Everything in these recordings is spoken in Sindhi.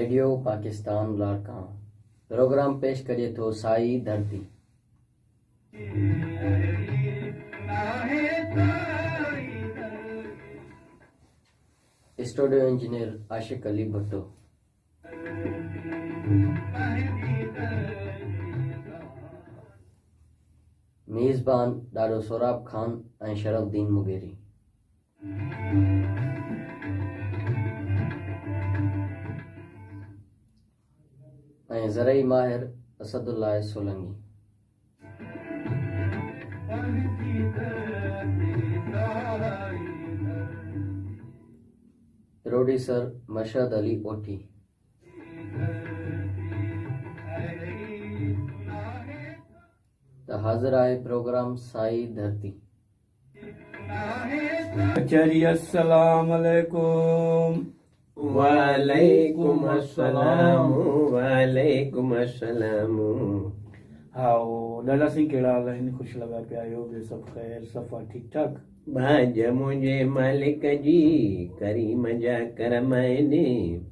ريڊيو پاڪستان لاڙڪاڻو. پروگرام پيش ڪجي ٿو سائي ڌرتي. Studio engineer Ashiq Ali Bhutto. ميزبان ڏاڏو سهراب خان ۽ شرف الدين مغيري. ۽ زرعي ماهر اسد الله سولنگي. پروڊيوسر مشهد علي اوٺي. ته حاضر آهي پروگرام سائي ڌرتي. ڪچهري السلام عليڪم. وعليڪم السلام وعليڪم السلام. هائو ڏاڏا سائين ڪهڙا حال آهن خوش لڳا پيا آهيو ٻيو سڀ خير صفا ٺيڪ ٺاڪ. ٻاجهه منهنجي مالڪ جي ڪريم جا ڪرم آهن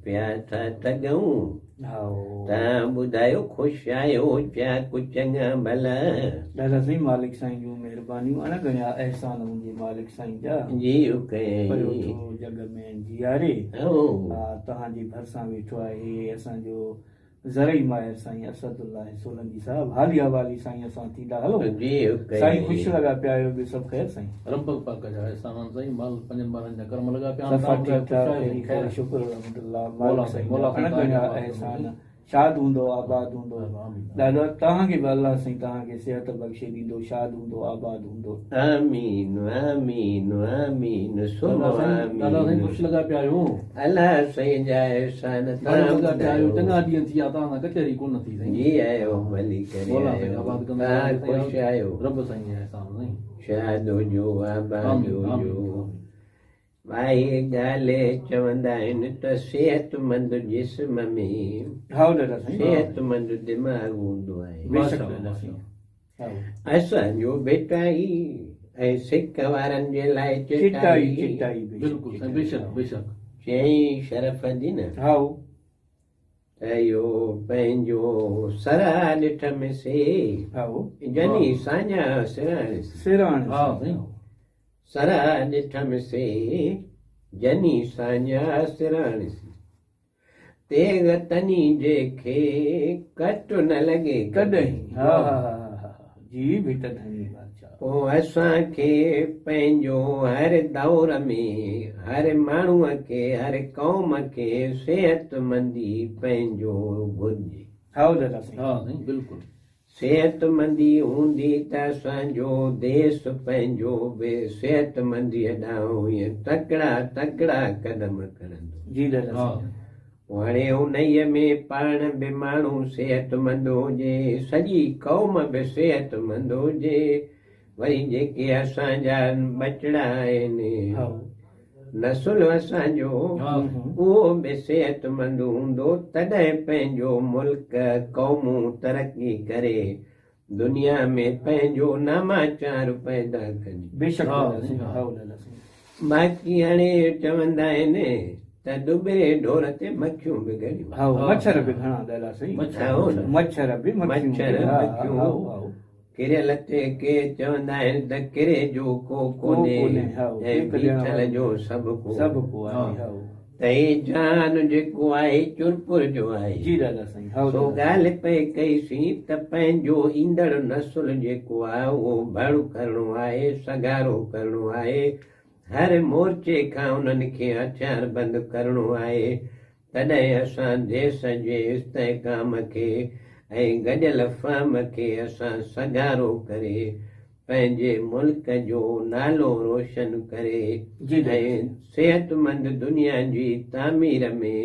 پيا ٿا تڳون. توهان ٻڌايو خوش آهيو ڇا ڪو چڱا ڀلا. ڏاڏا سائين مالڪ سائين جون مهربانيون اڻ ڳڻيا احسان منهنجي مالڪ سائين جا. جيء ڪيائين. پيو ٿو جڳ ۾ جياري. ها توهان جي ڀرسان ويٺو آهي اسان جو زرعي ماهر سائين اسد الله سولنگي صاحب حالي حوالي سائين اسان ٿيندا هلو سائين خوش لڳا پيا آهيو ٻيو سڀ خير سائين. رب پاڪ جا احسان آهن سائين مال پنجن ٻارن جا ڪرم لڳا پيا آهن صفا ٺيڪ ٺاڪ خير خير شڪر الحمدلله مالڪ سائين جا اڻ ڳڻيا احسان شاد هوندو آباد هوندو ڏاڏا توهان کي به الله سائين توهان کي صحت بخشي ڏيندو شاد هوندو آباد هوندو. آمين آمين آمين ثم آمين. ڏاڏا سائين خوش لڳا پيا آهيو. الله سائين جا احسان توهان ٻڌايو. چڱا ڏينهن ٿي ويا توهان سان ڪچهري ڪونه ٿي سائين. جي آيو ڀلي ڪري آيو توهان خوش آهيو. رب سائين جا احسان سائين. شاد هجو آباد هجو. ڀائي ڳالهه چوندا آهن ته صحتمند جسم ۾ صحتمند دماغ هوندو آهي. اسان جو ڀٽائي ۽ سک وارن جي لاء چٽائي. چيائين شرف الدين ته اهو پنهنجو سرها ڏٺم سي جني ساڃاهه سراڻ سي. سرها ڏٺم سي، جني ساڃاهه سراڻ سي. تيغ تني جي کي، ڪٽ نه لڳي ڪڏهن. ها ها ها ها جي ڀٽ ڌڻي بادشاهه. پوء اسان کي پنهنجو هر دور ۾ هر ماڻهوء کي هر قوم کي صحتمندي پنهنجو گهرجي. هائو دادا سائين. ها سائين بلڪل. صحتمندي هوندي ته اسان جو ديس پنهنجو به صحتمنديء ڏانهن ائين تڪڙا تڪڙا قدم کڻندو. جي دادا سائين. هاڻي انهيء ۾ پاڻ به ماڻهو صحتمند هجي، سڄي قوم به صحتمند هجي، وري جيڪي اسان جا ٻچڙا آهن، نسل اسان جو، اهو به صحتمند هوندو، تڏهن پنهنجو ملڪ، قومون ترقي ڪري دنيا ۾ پنهنجو ناماچار پيدا ڪنديون. بيشڪ باقي هاڻي چوندا آهن ته ڏٻري ڍور تي مکيون به گهڻيون. هائو مڇر به گهڻا ڏاڏا سائين. مڇر به مکيون مڇر مکيون. ڪريل تي ڪي چوندا آهن ته ڪري جو ڪو ڪونهي ۽ بيٺل جو سڀ ڪو. ته هي جهان جيڪو آهي چرپر جو آهي. سو ڳالهه پئي ڪئي سين ته پنهنجو ايندڙ نسل جيڪو آهي اهو ڀڙ ڪرڻو آهي، سگهارو ڪرڻو آهي، هر مورچي کان انهن کي هٿياربند ڪرڻو آهي، تڏهن اسان ديس جي استحڪام کي ۽ گڏيل فهم کي اسان سگهارو ڪري پنهنجي ملڪ جو نالو روشن ڪري ۽ صحتمند دنيا جي تعمير ۾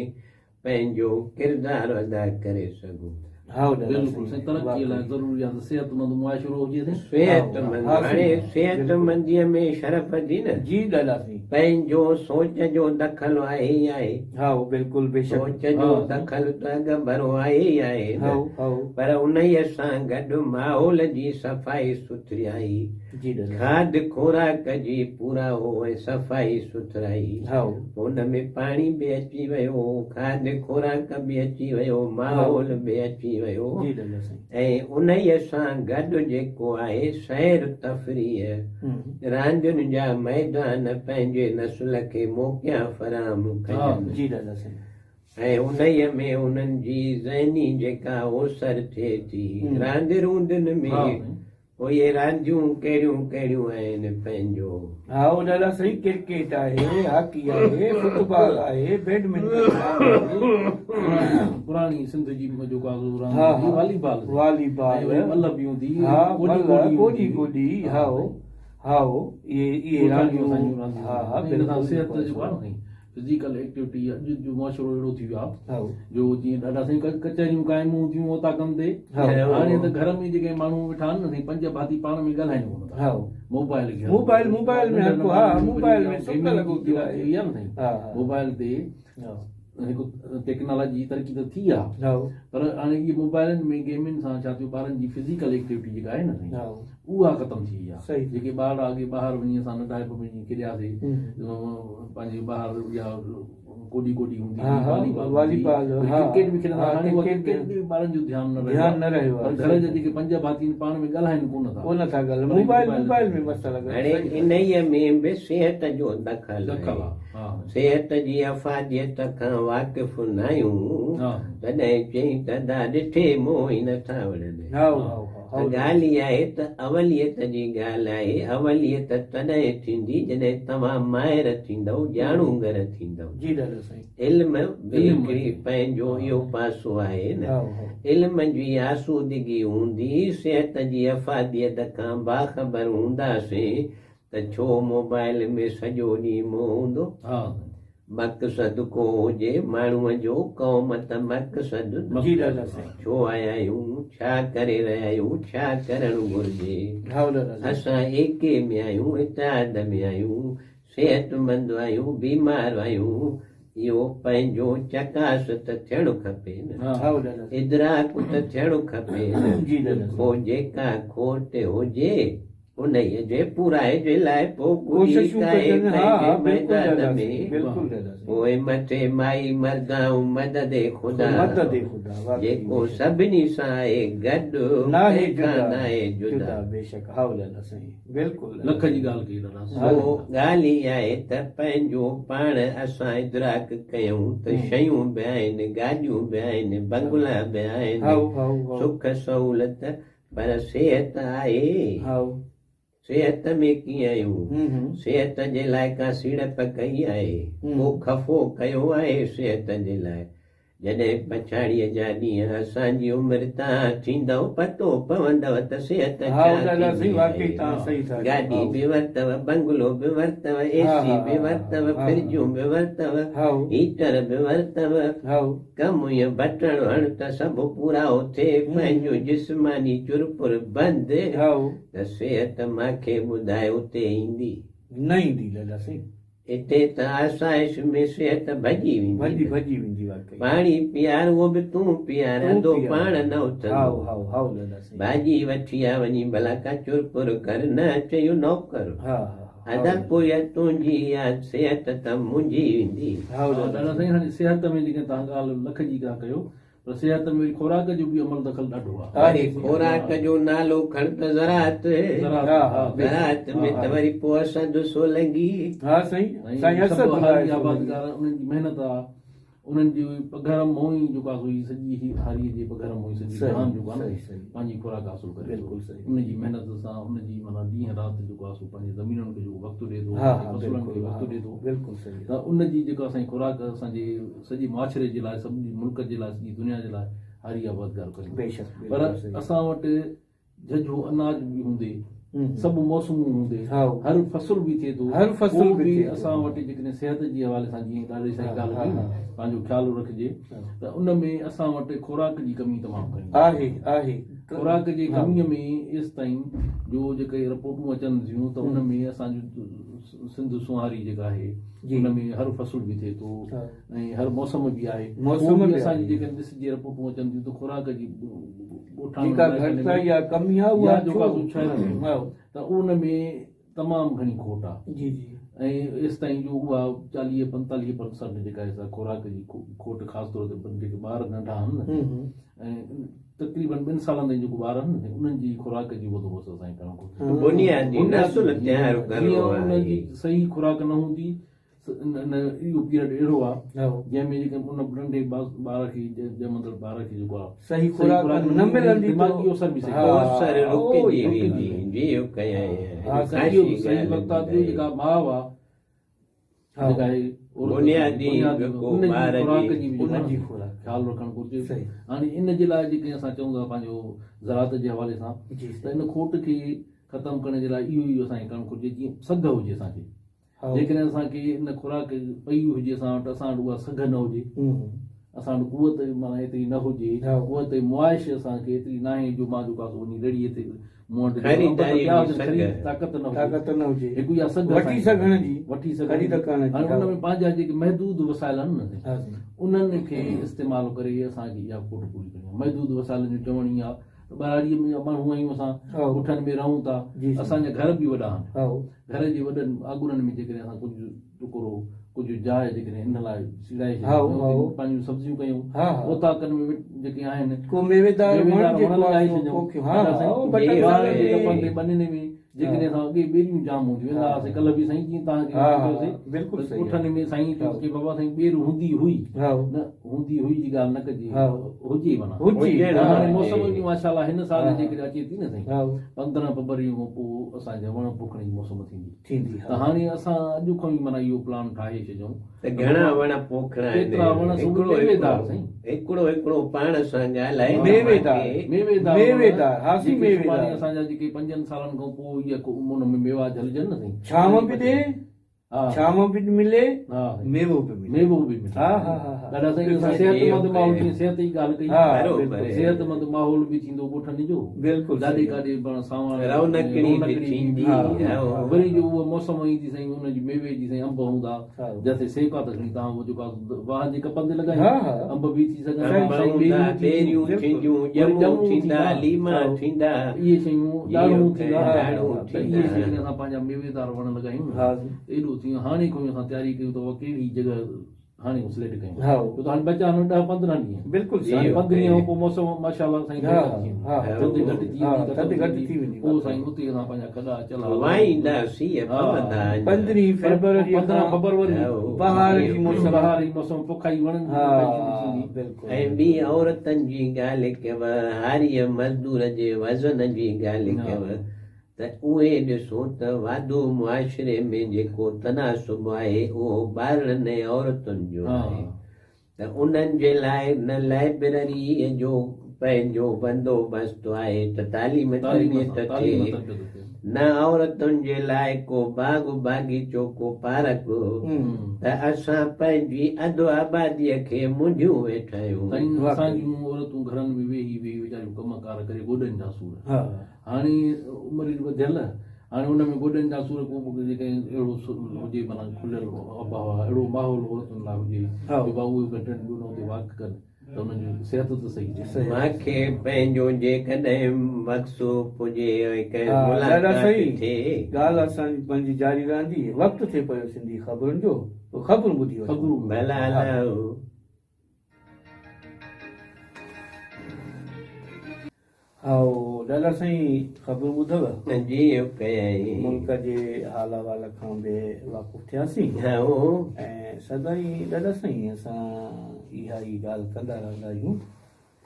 پنهنجو ڪردار ادا ڪري سگهون ٿا. بلڪل سائين ترقي لاء ضروري آهي ته صحتمند معاشرو هجي سائين. صحتمند هاڻي صحتمنديء ۾ شرف جي نه. جي ڏاڏا سائين. پنهنجو سوچ جو دخل آهي ئي آهي. هائو بلڪل بيشڪ. سوچ جو دخل ته اڳڀرو آهي ئي آهي نه. هائو هائو. پر انهيء سان گڏ ماحول جي صفائي سٿرائي. جي ڏاڏا. کاڌ خوراڪ جي پورائو ۽ صفائي سٿرائي. هائو. ان ۾ پاڻي به اچي ويو، کاڌ خوراڪ به اچي ويو، ماحول به اچي ويو جي ڏاڏا سائين. ۽ انهيء سان گڏ جيڪو آهي سير تفريح، راندين جا ميدان پنهنجي نسل کي موقعا فراهم ڪجن. جي ڏاڏا سائين. ۽ انهيء ۾ انهن جي ذهني جيڪا اوسر ٿئي ٿي، راند روندين ۾. پوء اهي رانديون ڪهڙيون ڪهڙيون آهن پنهنجو. هائو ڏاڏا سائين ڪرڪيٽ آهي، هاڪي آهي، فٽبال آهي، بيڊمنٽن آهي. پراڻي سنڌ جي جيڪو آ سو راند هوندي هئي والي بال. والي بال. ۽ وري ملهه به هوندي هئي. ها ملهه ڪوڏي ڪوڏي هائو هائو اهي اهي رانديون ها ها ان سان صحت جيڪو آ نه سائين فزيڪل ايڪٽيوٽي اڄ جو معاشرو اهڙو ٿي ويو آهي جو جيئن ڏاڏا سائين ڪچهريون قائم هونديون اوطاقن تي هاڻي ته گهر ۾ جيڪي ماڻهو ويٺا آهن نه سائين پنج ڀاتي پاڻ ۾ ڳالهائين ڪونه ٿا موبائل کي موبائل موبائل ۾ هر ڪو ها موبائل ۾ سڀ لڳو پيو آهي نه سائين موبائل تي هڪ ٽيڪنالاجي جي ترقي ته ٿي آهي پر هاڻي اهي موبائلن ۾ گيمن سان ڇا ٿيو ٻارن جي فزيڪل ايڪٽيوٽي جيڪا آهي نه سائين اها ختم ٿي وئي آهي جيڪي ٻار اڳي ٻاهر وڃي اسان ننڍائپ ۾ جيئن کيڏياسي پنهنجي ٻاهر يا ڪوڏي ڪوڏي هوندي هئي والي بال والي بال ڪرڪيٽ به کيڏندا هاڻي اها ڪرڪيٽ به ٻارن جو ڌيان نه رهيو ڌيان نه رهيو پر گهر جا جيڪي پنج ڀاتي آهن پاڻ ۾ ڳالهائين ڪونه ٿا ڪونه ٿا ڳالهائين موبائل موبائل ۾ مست لڳل هاڻي انهيء ۾ به صحت جو دخل آهي صحت جي افاديت کان واقف ناهيون، تڏهن چئين ته ادا ڏٺي منهن ئي نٿا وڻن. ته ڳالهه اها آهي ته اوليت جي ڳالهه آهي، اوليت تڏهن ٿيندي جڏهن توهان ماهر ٿيندؤ، ڄاڻو گر ٿيندؤ. علم به هڪڙي پنهنجو اهو پاسو آهي نه. علم جي آسودگي هوندي، صحت جي افاديت کان باخبر هونداسين ته ڇو موبائل ۾ سڄو ڏينهن منهن هوندو؟ مقصد ڪو هجي ماڻهوء جو، قوم ته مقصد نه. جي ڏاڏا سائين. ڇو آيا آهيون، ڇا ڪري رهيا آهيون، ڇا ڪرڻ گهرجي؟ هائو ڏاڏا سائين. اسان ايڪي ۾ آهيون، اتحاد ۾ آهيون، صحتمند آهيون، بيمار آهيون، اهو پنهنجو چڪاس ته ٿيڻ کپي نه، هائو ڏاڏا سائين. ادراڪ ته ٿيڻ کپي نه. جي ڏاڏا سائين. پوء جيڪا کوٽ هجي، انهيء جي پورائي جي لاء پوء ڪوششون ڪجن پنهنجي ميدان ۾، پوء مٿي مائي مردائون مدد خدا، جيڪو سڀني سان آهي گڏ، ڪنهن کان ناهي جدا. سو ڳالهه اها آهي ته پنهنجو پاڻ اسان ادراڪ ڪيون ته شيون به آهن، گاڏيون به آهن، بنگلا به آهن، سک سهولت پر صحت آهي. صحت ۾ ڪيئن آهيون؟ صحت جي لاء ڪا سيڙپ ڪئي آهي؟ ڪو خفو ڪيو آهي صحت جي لاء؟ جڏهن پڇاڙيء جا ڏينهن اسان جي عمر تان ٿيندؤ پتو پوندؤ ته صحت ڇا ٿيندي آهي. گاڏي به ورتؤ، بنگلو به ورتؤ، اي سي به ورتؤ، فرجون به ورتؤ، هيٽر به ورتؤ. ڪم ائين بٽڻ هڻ ته سڀ پورائو ٿئي، پنهنجو جسماني چرپر بند ته صحت مانکي ٻڌاء اتي ايندي؟ نه ايندي لالا سائين. اتي ته آسائش ۾ صحت ڀڄي ويندي نه. ڀڄي ويندي واقعي. پاڻي پيار اهو به تون پيار اڌو پاڻ نه اٿندو. هائو هائو هائو لالا سائين. ڀاڄي وٺي آ وڃي ڀلا ڪا چرپر ڪر نه چيو نوڪر. ها ها. ادا پوء اها تنهنجي اها صحت ته منهنجي ايندي. ها دادا سائين هاڻي صحت ۾ جيڪڏهن توهان ڳالهه لک جي ٿا ڪيو پر صحت ۾ وري خوراڪ جو به عمل دخل ڏاڍو آهي. وري خوراڪ جو نالو کڻ ته زراعت زراعت ۾ ته وري پوء اسد سولنگي. ها سائين سائين اسد سڀ هاري آبادگار انهن جي محنت آ انهن جي پگهر مون ئي جيڪو آهي سو هي سڄي هي هاريء جي پگهر مون ئي سڄي جهان جيڪو آهي نه پنهنجي خوراڪ حاصل ڪري ٿو. ان جي محنت سان ان جي معنيٰ ڏينهن رات جيڪو آهي سو پنهنجي زمينن کي جيڪو وقت ڏئي ٿو پنهنجي فصلن کي وقت ڏئي ٿو ته ان جي جيڪا اسان جي خوراڪ اسان جي سڄي معاشري جي لاء سڄي ملڪ جي لاء سڄي دنيا جي لاء هاري آبادگار ڪري ٿو پر اسان وٽ جهجهو اناج به هوندي. سڀ موسمون هوندي هر فصل به ٿئي ٿو هر فصل به اسان وٽ جيڪڏهن صحت جي حوالي سان جيئن ڏاڏي سائين ڳالهه ڪئي نه پنهنجو خيال رکجي ته ان ۾ اسان وٽ خوراڪ جي ڪمي تمام گهڻي آهي آهي خوراڪ جي ڪمي ۾ ايستائين جو جيڪي رپورٽون اچن ٿيون ته ان ۾ اسان جو سنڌ سونهاري جيڪا آهي ان ۾ هر فصل به ٿئي ٿو ۽ هر موسم به آهي موسم به اسان جي جيڪڏهن ڏسجي رپورٽون اچن ٿيون ته خوراڪ جي ڳوٺاڻن جيڪا گهٽتائي يا ڪمي آهي اها جيڪا ته ان ۾ تمام گهڻي کوٽ آهي جي جي ۽ ايستائين جو اها 40 45 پرسنٽ جيڪا آهي سا خوراڪ جي کوٽ خاص طور تي جيڪي ٻار ننڍا آهن نه ۽ تقريبن 2 سالن تائين جيڪو ٻار آهن نه انهن جي خوراڪ جي بندوبست اسان کي ڪرڻ گهرجي. بنيادي نسل تيار ڪرڻو آهي. انهن جي صحيح خوراڪ نه هوندي نه اهو پيريڊ اهڙو آهي جنهن ۾ جيڪڏهن ان ننڍي ٻار کي ڄمندڙ ٻار کي جيڪو آهي صحيح خوراڪ نه ملندي دماغي اوسر به صحيح اوسر رڪجي ويندي جي ڪيائين صحيح وقت آهي ٻيو جيڪا ماء آهي جيڪا آهي بنيادي جيڪو ٻار جي ان جي خوراڪ خيال رکڻ گهرجي هاڻي ان جي لاء جيڪي اسان چئون ٿا پنهنجو زراعت جي حوالي سان ته ان کوٽ کي ختم ڪرڻ جي لاء اهو ئي اسان کي ڪرڻ گهرجي جيئن سگهه هجي اسان کي جيڪڏهن اسان کي ان خوراڪ پئي هجي اسان وٽ اسان وٽ اها سگهه نه هجي اسان وٽ قوت معنيٰ ايتري نه هجي قوت معاش اسان کي ايتري ناهي جو مان جيڪو آهي سو وڃي ريڙهي تي مون وٽ انب ته پيا هجن خريد طاقت نه هجي هڪ اها سگهه وٺي سگهڻ جي وٺي سگهڻ خريد ڪرڻ جي هاڻي ان ۾ پنهنجا جيڪي محدود وسائل آهن نه انهن کي استعمال ڪري اسان کي اها کوٽ پوري ڪرڻي آهي محدود وسائلن جو چوڻ ائين آهي ته ٻهراڙيء ۾ ماڻهو آهيون اسان ڳوٺن ۾ رهون ٿا اسان جا گهر به وڏا آهن گهر جي وڏن آڳرن ۾ جيڪڏهن اسان ڪجهه ٽڪرو ڪجهه جاء جيڪڏهن ان لاء سيڙائي ڇڏيون پنهنجون سبزيون ڪيون اوطاقن ۾ جيڪي آهن ڪو ميويدار وڻ لڳائي ڇڏيون ٻنين ۾ جيڪڏهن اسان اڳي ٻيريون جام هونديون ويندا هئاسين ڪلهه به سائين جيئن توهان کي چيوسين بلڪل صحيح ڳوٺن ۾ سائين چيو ڪي بابا سائين ٻير هوندي هئي نه هوندي هئي جي ڳالهه نه ڪجي هجي معنيٰ هجي هاڻي موسم جي ماشاءالله هن سال جيڪڏهن اچي ٿي نه سائين 15 فبروري کان پوء اسان جا وڻ پوکڻ جي موسم ٿيندي ٿيندي ته هاڻي اسان اڄ کان ئي معنيٰ اهو پلان ٺاهي ڇڏيون ته گهڻا وڻ پوکڻا آهن ڪيترا وڻ هڪڙو ميويدار سائين هڪڙو هڪڙو پاڻ سان ڳالهائي ميويدار ميويدار ميويدار ها سي ميويدار اسان جا جيڪي 5 سالن کان پوء اهي ان ۾ ميوا جهلجن نه سائين ڇانو به ڏي ڇانو به ملي ميوو به ملي ميوو به ملي ها ها ها ڏاڏا سائين اسان صحتمند ماحول جي صحت جي ڳالهه ڪئي صحتمند ماحول به ٿيندو ڳوٺن جو بلڪل جاڏي ڪاڏي پاڻ ساواڻ رونقڙي به ٿيندي وري جو اها موسم ايندي سائين ان جي ميوي جي سائين انب هوندا جتي سيڪا ته کڻي تان جيڪو واهن جي ڪپن تي لڳايون انب به ٿي سگهن ٻيريون ٿينديون ڄمون ٿيندا ليما ٿيندا اهي شيون ڏاڙهون ٿيندا ته اهي جيڪڏهن اسان پنهنجا ميويدار وڻ لڳايون نه ايڏو ٿي ويو هاڻي کان اسان تياري ڪيون ته اها ڪهڙي جڳهه هاڻي سليڪٽ ڪيون ڇو ته هاڻي بچا آهن 10 15 ڏينهن بلڪل صحيح 15 ڏينهن کان پوء موسم ماشاءالله سائين ٿڌ گهٽ ٿي ويندي ٿڌ گهٽ ٿي ويندي پوء سائين اتي اسان پنهنجا کڏا چلها وائيندا سيء پوندا 15 فيبروري 15 فبروري بهار جي موسم بهار جي موسم پوکائي وڻن جي پوکائي شروع ٿيندي بلڪل ۽ ٻي عورتن جي ڳالهه ڪيو هاريء مزدور جي وزن جي ڳالهه ڪيو ته اهي ڏسو ته واڌو معاشري ۾ جيڪو تناسب آهي اهو ٻارڙن ۽ عورتن جو آهي ته انهن جي لاء نه لائبرريء جو پنهنجو بندوبست آهي ته تعليم تربيت ٿئي نه عورتن جي لاء ڪو باغ باغيچو ڪو پارڪ ته اسان پنهنجي اڌ آباديء کي منجهيون ويٺا آهيون. سائين اسان جون عورتون گهرن ۾ ويهي ويهي ويچاريون ڪم ڪار ڪري گوڏن جا سور هاڻي عمر جي وڌيل هاڻي ان ۾ گوڏن جا سور ڪو به جيڪڏهن اهڙو هجي معنيٰ کليل آبهوا اهڙو ماحول عورتن لاء هجي جو ڀا اهي گهٽن ٻيو اتي واڪ ڪن ته انهن جي صحت ته صحيح ٿئي. مان کي پنهنجو جيڪڏهن مقصو پڄي ۽ ڪنهن ملاقات ٿئي. ڳالهه اسان جي پنهنجي جاري رهندي. وقت ٿئي پيو سنڌي خبرن جو خبرون ٻڌي وٺون. ڀلا. هائو لالا سائين خبرون ٻڌو؟ جي ڪيائين. ملڪ جي حال احوال کان به واقف ٿياسين. هائو. ۽ سدائين لالا سائين اسان اها ئي ڳالهه ڪندا رهندا آهيون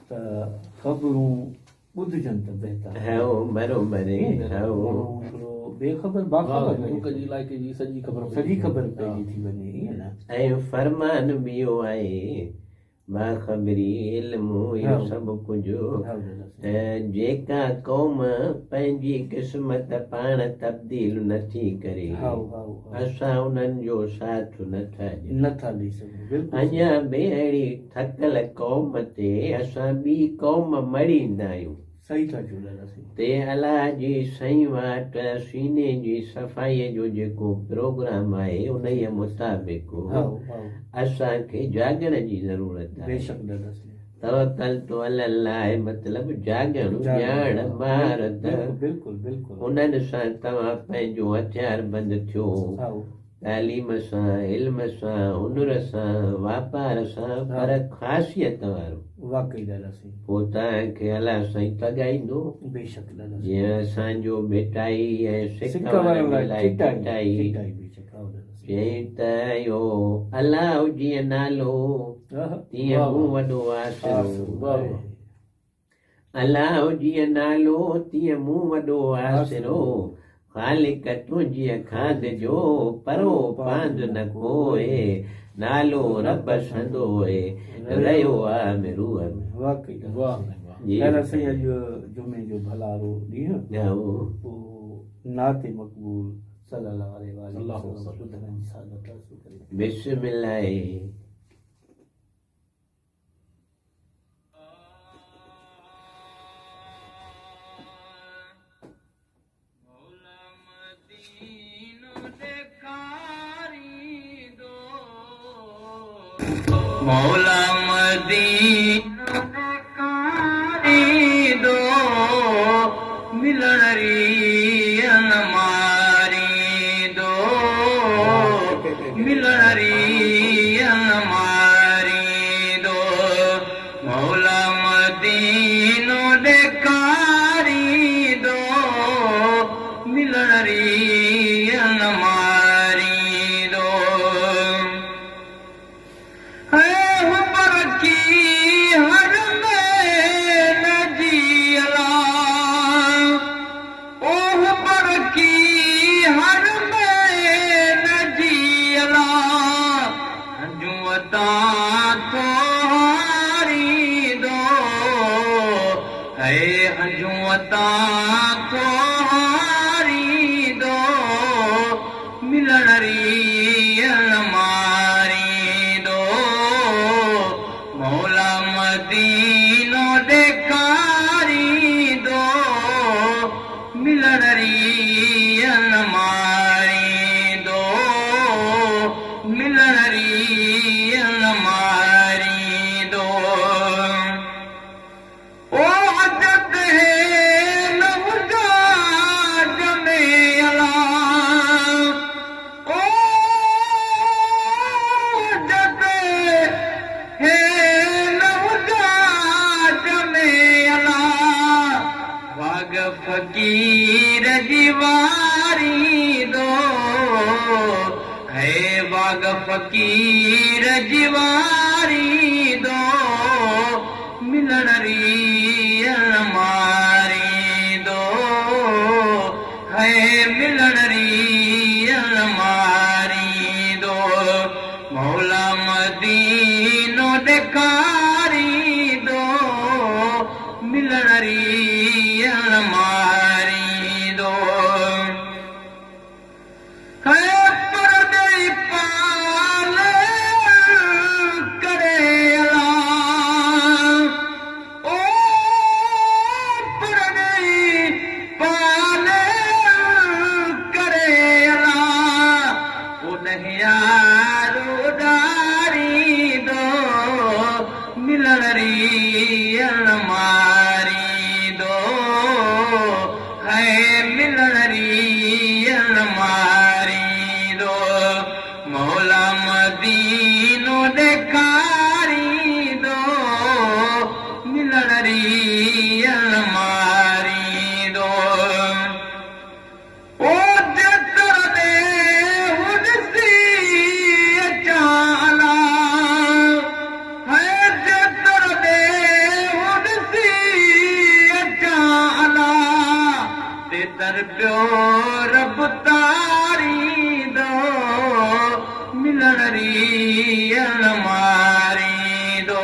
ته خبرون ٻڌجن ته بهتر. هائو بروبر هائو. ماڻهو هڪڙو بي خبر باخبر رهي. ملڪ جي علائقي جي سڄي خبر سڄي خبر پئجي ٿي وڃي ائين نه. ۽ فرمان به اهو آهي. باخبري، علم، اهو سڀ ڪجهه ته جيڪا قوم پنهنجي قسمت پاڻ تبديل نٿي ڪري، اسان انهن جو ساٿ نٿا ڏيون. اڃا به اهڙي ٿڪل قوم تي اسان ٻي قوم مڙهيندا آهيون. تي الله جي سئين واٽ سيني جي صفائيء جو جيڪو پروگرام آهي انهيء مطابق اسان کي جاڳڻ جي ضرورت آهي. توڪلت علي الله مطلب جاڳڻ، ڄاڻ، مهارت، انهن سان توهان پنهنجو هٿيار بند ٿيو. تعليم سان، علم سان، هنر سان، واپار سان پر خاصيت وارو. واقعي ڏاڏا سائين. پوء توهان کي الله سائين تڳائيندو. بيشڪ ڏاڏا سائين. جيئن اسان جو ڀٽائي ۽ سڪ وارن لاء چٽائي. چٽائي بيشڪ ها ڏاڏا سائين. چيائين ته اهو الله جيئن نالو تيئن مون وڏو آسرو. الله جيئن نالو تيئن مون وڏو آسرو، خالق تنهنجيء کاڌ جو پرو پاند نه ڪوئي، نالو رب سندوئي رهيو آ ۾ روح ۾. واقعي جي ڏاڏا سائين اڄ جمعي جو ڀلارو ڏينهن پوء نعت مقبول صلي الله عليه واٰله وسلم ٻڌڻ جي سعادت حاصل ڪريون. بسم الله. مولا مدينو ڏيکاريندو ملڻ ريء نه ماريندو ملڻ ريء نه ماريندو مولا مدينو ڏيکاريندو ملڻ ريء نه ماريندو هي حب رکي هر ۾ نه جي الا او حب رکي هر ۾ نه جي الا هنجون اتان ٿو هاريندو هي هنجون اتان ٿو هاريندو ملڻ ريء نه ماريندو مولا مدينو ڏيکاريندو ملڻ ريء نه ماريندو ملڻ ريء نه ماريندو او حجت هي نه حجاج ۾ الا او حجت هي نه حجاج ۾ الا واڳ فقير جي واريندو هي واڳ فقير جي واريندو ملڻ ريء نه ماريندو هي ملڻ ريء نه ماريندو مولا مدينو ڏيکاريندو ملڻ ريء نه ماريندو هي پرڏيهي پال ڪري الا او پرڏيهي پال ڪري الا اوڏهيار اڏاريندو ملڻ ريء نه ماريندو هي ملڻ ريء نه ماريندو مولا مدينو ڏيکاريندو ملڻ ريء نه ماريندو او جيتر ڏي ڏسي اچان الا هي جيتر ڏي ڏسي اچان الا تيتر پيو رب تاريندو ملڻ ريء نه ماريندو.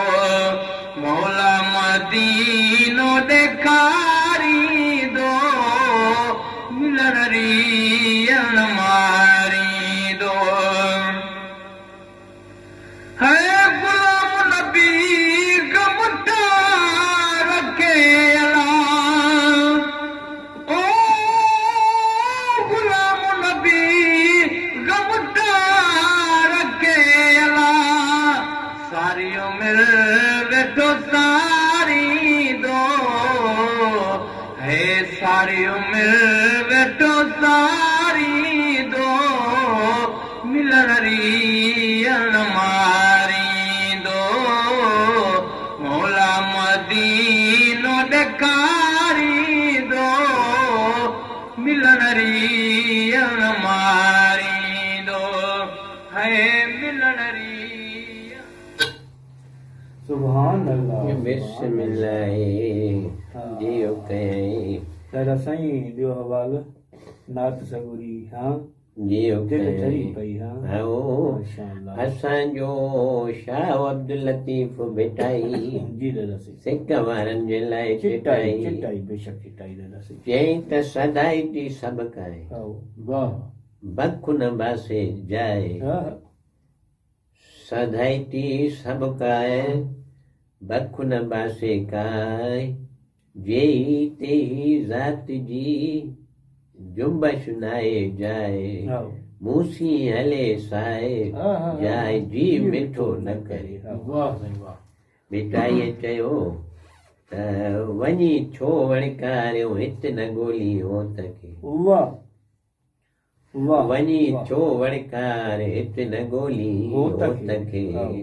ويٺو ساريندو ملڻ ري اڻ ماريندو مولا مدينو ڏيکاريندو ملڻ ري اڻ ماريندو هي ملڻ ري. سبحان الله بسم الله جيو ڪيائين. دادا سائين ڏيو حوال نعت سڳوري ها جيو دل ٺري پئي ها هائو ماشاءالله اسان جو شاهه عبداللطيف ڀٽائي جي دادا سائين سڪ وارن جي لاء چٽائي چٽائي چٽائي بيشڪ چٽائي دادا سائين چيائين ته سدائتي سڀ ڪائي هائو واهه بک نه باسي جاء ها سدائتي سڀ ڪائي بک نه باسي ڪائي جيئي تيئي ذات جي جنبش ناهي جاء هائو مون سين هلي سائي ها ها جاء جي مٺو نه ڪري. هائو واهه سائين واهه. ڀٽائيء چيو ته وڃي ڇو وڻڪاريو هت نه ڳولي هوت کي. واهه واهه وڃي ڇو وڻڪار هت نه ڳولي هوت هوت کي. کي. هائو.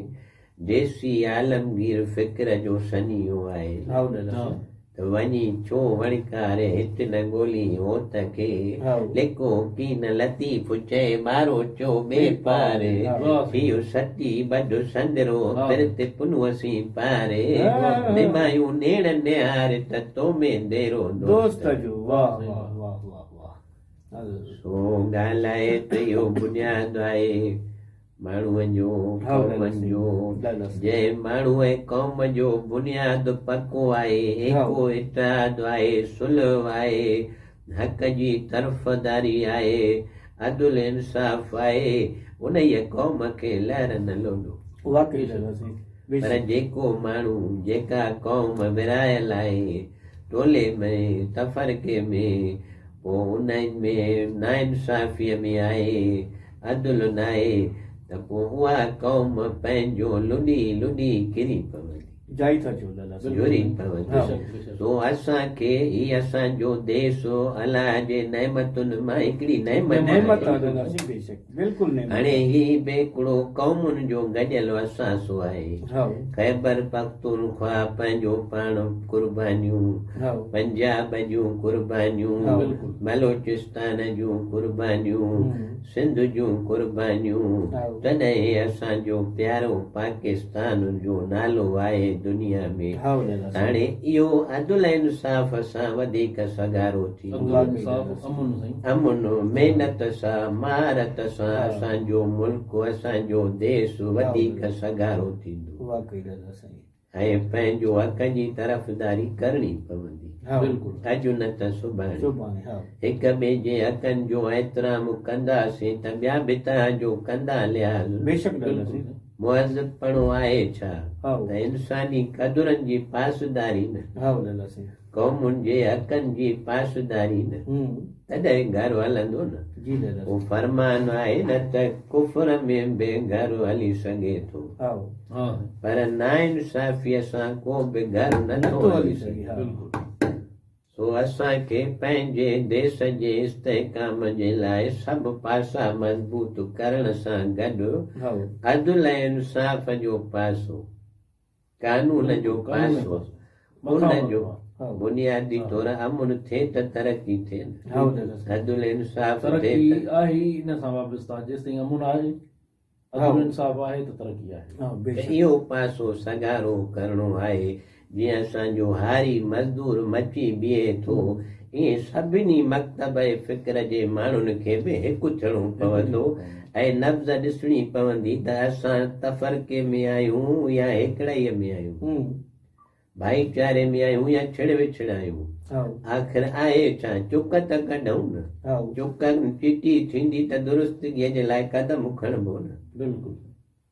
ديسي عالمگير فڪر جو سنيهو آهي. هائو دادا سائين. ته وڃي ڇو وڻڪار هت نه ڳولي هوت کي. هائو. لڪو ڪين لطيف چئي ٻارو چو ٻي پار. هائو. ٿيو ستي ٻڌ سندرو هائو. پرت پنهونء سين پاري. هائو. نمايون نيڻ نهار ته تو ۾ ديرو دوست دوست جو. واهه واهه واهه واهه واهه. سو ڳالهه آهي ته اهو بنياد آهي ماڻهوء جو، قومن جو. جنهن ماڻهوء ۽ قوم جو بنياد پڪو آهي، ايڪو اتحاد آهي، صلح آهي، حق جي طرفداري آهي، عدل انصاف آهي، انهيء قوم کي لهر نه لوڏو. پر جيڪو ماڻهو، جيڪا قوم ورهايل آهي، ٽولي ۾، تفرقي ۾، پوء انهن ۾ ناانصافيء ۾ آهي، عدل ناهي، ته پوء اها قوم پنهنجو لڏي لڏي ڪري پوندي. جائي ٿا چئو لالا سائين. جهري پوندي. سو اسان کي هي اسان جو ديس الله جي نعمتن مان هڪڙي نعمت آهي. نعمت آهي لالا سائين بيشڪ بلڪل نعمت. هاڻي هي به هڪڙو قومن جو گڏيل اثاثو آهي. خيبر پختونخوا پنهنجو پاڻ قربانيون، پنجاب جون قربانيون، بلوچستان جون قربانيون، سنڌ جون قربانيون، تڏهن اسان جو پيارو پاڪستان جو نالو آهي دنيا ۾. هاڻي اهو عدل انصاف سان وڌيڪ سگهارو ٿيندو. امن، محنت سان، مهارت سان اسان جو ملڪ، اسان جو ديس وڌيڪ سگهارو ٿيندو. ۽ پنهنجو حق جي طرفداري ڪرڻي پوندي. اڄ نه ته سڀاڻي. هڪ ٻئي جي حقن جو احترام ڪنداسين ته ٻيا به توهان جو ڪندا لحاظ. مهذبپڻو آهي ڇا ته انساني قدرن جي پاسداري نه، قومن جي حقن جي پاسداري نه، تڏهن گهر هلندو نه. اهو فرمان آهي نه ته ڪفر ۾ به گهر هلي سگهي ٿو، پر ناانصافيء سان ڪو به گهر نه ٿو هلي سگهي. سو اسان کي پنهنجي ديس جي استحڪام جي لاء سڀ پاسا مضبوط ڪرڻ سان گڏ عدل ۽ انصاف جو پاسو، قانون جو پاسو، ان جو بنيادي طور امن ٿئي ته ترقي ٿئي نه، عدل انصاف ٿئي ته. ترقي آهي ئي ان سان وابسته، جيستائين امن آهي، عدل انصاف آهي ته ترقي آهي. ته اهو پاسو سگهارو ڪرڻو آهي، جيئن اسان جو هاري مزدور مچي بيهي ٿو، ائين سڀني مڪتبه فڪر جي ماڻهن کي به هڪ ٿيڻو پوندو ۽ نبض ڏسڻي پوندي ته اسان تفرقي ۾ آهيون يا هيڪڙائيء ۾ آهيون، ڀائيچاري ۾ آهيون يا ڇڙ وڇڙ آهيون. آخر آهي ڇا؟ چڪ ته ڪڍون نه. چڪ چٽي ٿيندي ته درستگيء جي لاء قدم کڻبو نه.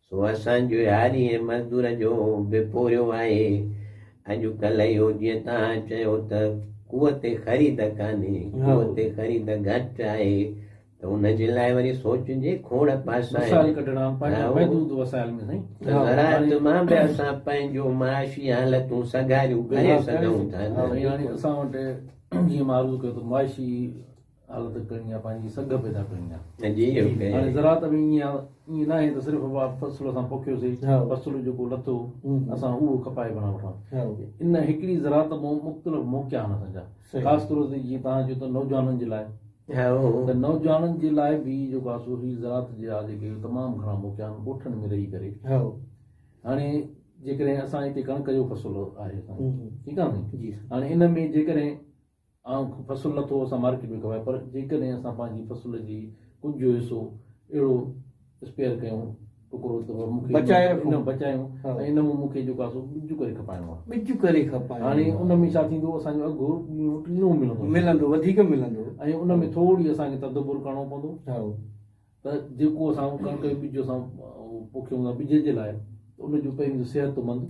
سو اسان جو هاري ۽ مزدور جو به پورهيو آهي. اڄ ڪلهه اهو جيئن توهان چيو ته قوت خريد ڪانهي، قوت خريد گهٽ آهي ته ان جي لاء وري سوچجي کوڙ پاسا آهن. وسائل ڪڍڻا پنهنجا محدود وسائل ۾ سائين. ته زراعت مان به اسان پنهنجو معاشي حالتون سگهاريون ڪري سگهون ٿا نه. سائين هاڻي اسان وٽ جيئن مان عرض ڪيو ته معاشي حالت ڪرڻي آهي پنهنجي سگهه پيدا ڪرڻي آهي. جي هاڻي زراعت ۾ ائين آهي ائين ناهي ته صرف فصل اسان پوکيوسي فصل جيڪو لٿو اسان اهو کپائي بنا وٺون. ان هڪڙي زراعت مان مختلف موقعا آهن اسان جا خاص طور تي جيئن توهان چيو ته نوجوانن جي لاء ته نوجوانن جي لاء به جيڪو آهي سو هي زراعت جا جيڪي تمام گهڻا موقعا آهن ڳوٺن ۾ رهي ڪري هاڻي جيڪڏهن اسان هتي ڪڻڪ جو فصل آهي اسان ٺيڪ آهي نه هاڻي ان ۾ جيڪڏهن عام فصل لٿو اسان مارڪيٽ ۾ کپائي پر جيڪڏهن اسان پنهنجي فصل جي ڪجهه حصو اهڙو اسپيئر ڪيون ٽڪرو ته مون کي بچائي رکون ان بچايون ۽ ان مان مون کي جيڪو آهي سو ٻج ڪري کپائڻو آهي ٻج ڪري کپائڻو هاڻي ان ۾ ڇا ٿيندو اسان جو اگهه ٻيڻو ٽيڻو ملندو ملندو وڌيڪ ملندو ۽ ان ۾ ٿوري اسان کي تدبر ڪرڻو پوندو ته جيڪو اسان ڪڻڪ جو ٻج اسان پوکيون ٿا ٻج جي لاء ته ان جو پهرين ته صحتمند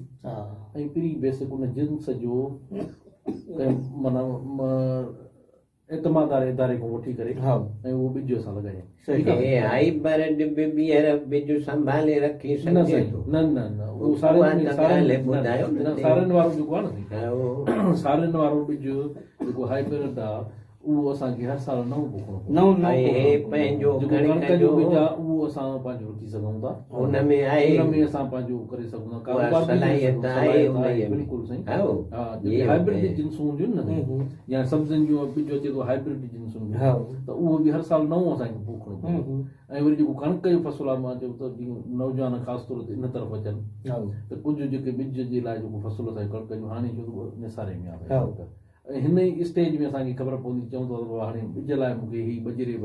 ۽ پري بيسڪ ان جنس جو ڪنهن معنيٰ اعتماد واري اداري کان وٺي ڪري ۽ اهو ٻج اسان لڳايون. هي هائبرڊ به ٻيهر ٻج سنڀالي رکي سگهجي ٿو. نه نه نه اهو سارين ۾ سارين وارو جيڪو آهي نه سارين وارو ٻج جيڪو هائبرڊ آهي اهو اسان کي هر سال نئون پوکڻو پوندو. نئون نئون ۽ هي پنهنجو جيڪو ڪڻڪ ڪڻڪ جو جو ٻج آهي اهو اسان پنهنجو رکي سگهون ٿا. ان ۾ آهي. ان ۾ اسان پنهنجو ڪري سگهون ٿا اها ڪاروبار به ڪري صلاحيت سگهون ٿا. آهي صلاحيت انهيء آهي ۾. بلڪل سائين. هائو ها جي جيڪي هائبرڊ ۽ جنسون هونديون آهن نه يا سبزين جو ٻج اچي ٿو هائبرڊ جنسن جو هائو. ته اهو به هر سال نئون اسان کي پوکڻو پوندو ۽ وري جيڪو ڪڻڪ جو فصل آهي مان چيو ته جيئن نوجوان خاص طور تي ان طرف اچن ته ڪجهه جيڪي ٻج جي لاء جيڪو فصل اسان جو ڪڻڪ جو هاڻي ڇو ته نساري ۾ آهي ڪڻڪ ۽ هن ئي اسٽيج ۾ اسان کي خبر پوندي چئون ٿا ته بابا هاڻي ٻج لاء مون کي هي ٻه جريب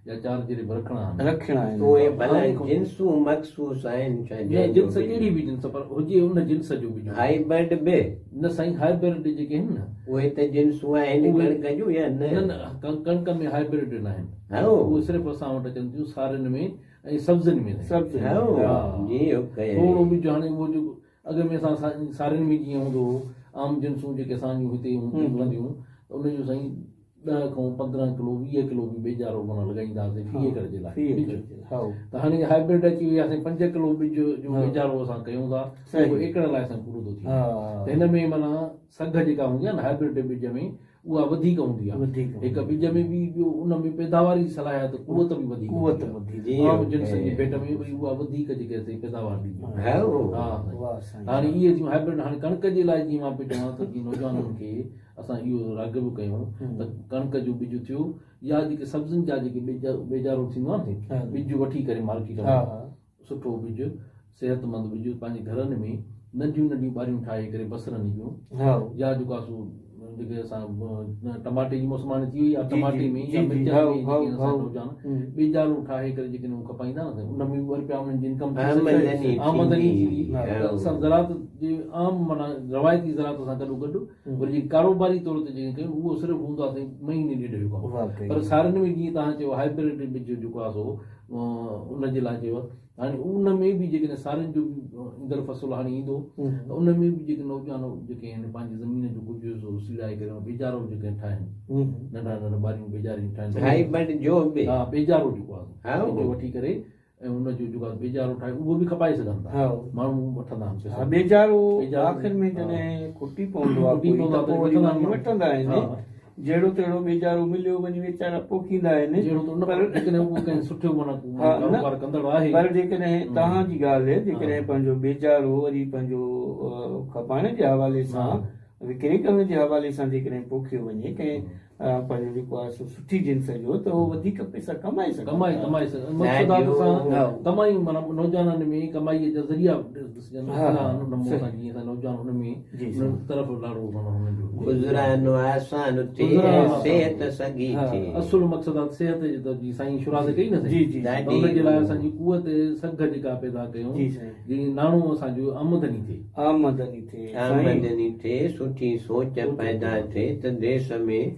يا چار جريب رکڻا آهن. رکڻا آهن. اهي ڀلا جنسون مخصوص آهن ڇا نه جنهن جو جنس ٻج؟ ڪهڙي به جنس پر هجي ان جنس جو ٻج هجي. هائبرڊ به؟ نه سائين هائبرڊ جيڪي آهن نه. اهي ته جنسون آهن ڪڻڪ جون يا نه؟ نه نه ڪڻڪ ۾ هائبرڊ ناهن. هائو. اهي صرف اسان وٽ اچن ٿيون سارين ۾ ۽ سبزين ۾ سائين. سبزين ۾. هائو ها. جي اوڪي. ٿورو ٻج هاڻي اهو جيڪو اڳ ۾ اسان سارين ۾ جيئن هوندو هو عام جنسون جيڪي اسان جون هتي ملنديون ته ان جو سائين 10 کان 15 ڪلو 20 ڪلو به ٻيجارو معنيٰ لڳائيندا هئاسين في ايڪڙ جي لاء ٻج ته هاڻي هائبرڊ اچي وئي آهي سائين 5 ڪلو ٻج جو ٻيجارو اسان ڪيون ٿا اهو ايڪڙ لاء اسان پورو ٿو ٿي وڃي ته هن ۾ معنيٰ سگهه جيڪا هوندي آهي نه هائبرڊ ٻج ۾ اها وڌيڪ هوندي آهي هڪ ٻج ۾ به ٻيو ان ۾ پيداواري صلاحيت قوت به وڌيڪ هوندي آهي عام جنسن جي ڀيٽ ۾ وري اها وڌيڪ جيڪي سي پيداوار ڏيندي آهي ها هاڻي اهي ٿيون هائبرڊ هاڻي ڪڻڪ جي لاء جيئن مان پيو چوان ته جيئن نوجوانن کي اسان اهو راغب ڪيون ته ڪڻڪ جو ٻج ٿيو يا جيڪي سبزين جا جيڪي ٻيجارو ٿيندو آهي نه ٻج وٺي ڪري مارڪيٽ مان سٺو ٻج صحتمند ٻج پنهنجي گهرن ۾ ننڍيون ننڍيون ٻاريون ٺاهي ڪري بصرن جون يا جيڪو آهي سو جيڪي اسان ٽماٽي جي موسم هاڻي ٿي وئي آهي ٽماٽي ۾ يا مرچن ۾ جيڪي اسان نوجوان ٻيجارو ٺاهي ڪري جيڪڏهن هو کپائيندا نه ان ۾ به ٻه رپيا انهن جي انڪم ٿي سگهي آمدني ٿيندي ته اسان زراعت جي عام معنيٰ روايتي زراعت سان گڏو گڏ وري جيڪي ڪاروباري طور تي جيڪي ڪيون اهو صرف هوندو آهي سائين مهيني ڏيڍ جو ڪم پر سارين ۾ جيئن توهان چيو هائبرڊ ٻج جيڪو آهي سو ان جي لاء چيو هاڻي ان ۾ به جيڪڏهن سارين جو به ايندڙ فصل هاڻي ايندو ته ان ۾ به جيڪي نوجوان جيڪي آهن پنهنجي زمين جو ڪجهه حصو سيڙائي ڪري ٻيجارو جيڪي ٺاهن ننڍا ننڍا ٻاريون ٻيجاريون ٺاهن هائبرڊ جو به ها ٻيجارو جيڪو آهي ٻج وٺي ڪري ۽ ان جو جيڪو آهي ٻيجارو ٺاهي اهو به کپائي سگهن ٿا ماڻهو وٺندا آهن ٻيجارو آخر ۾ جڏهن کٽي پوندو آهي ته پوء وري وٺندا آهن جهڙو تهڙو ٻيجارو مليو وڃي ويچارا پوکيندا آهن. جهڙو ته نه پر جيڪڏهن اهو ڪنهن سٺو معنيٰ ڪاروبار ڪندڙ آهي. پر جيڪڏهن توهان جي ڳالهه جيڪڏهن پنهنجو ٻيجارو وري پنهنجو کپائڻ جي حوالي سان وڪري ڪرڻ جي حوالي سان جيڪڏهن پوکيو وڃي ڪنهن پنهنجو جيڪو آهي سو سٺي جنس جو ته اهو وڌيڪ پئسا ڪمائي سگهن ٿا. ڪمائي ڪمائي سگهن مقصد آهي ته اسان ڪمائي معنيٰ نوجوانن ۾ ڪمائي جا ذريعا ڏسجن ان نموني سان جيئن اسان نوجوان ان ۾ انهن طرف لاڙو معنيٰ انهن جو گذران آسان ٿئي ۽ صحت سگهي ٿئي. اصل مقصد آهي صحت جي ته جي سائين شروعات ڪئي نه سائين ته ان جي لاء اسان جي قوت سگهه جيڪا پيدا ڪيون جي ناڻو اسان جو آمدني ٿئي. آمدني ٿئي سائين. آمدني ٿئي سٺي سوچ پيدا ٿئي ته ديس ۾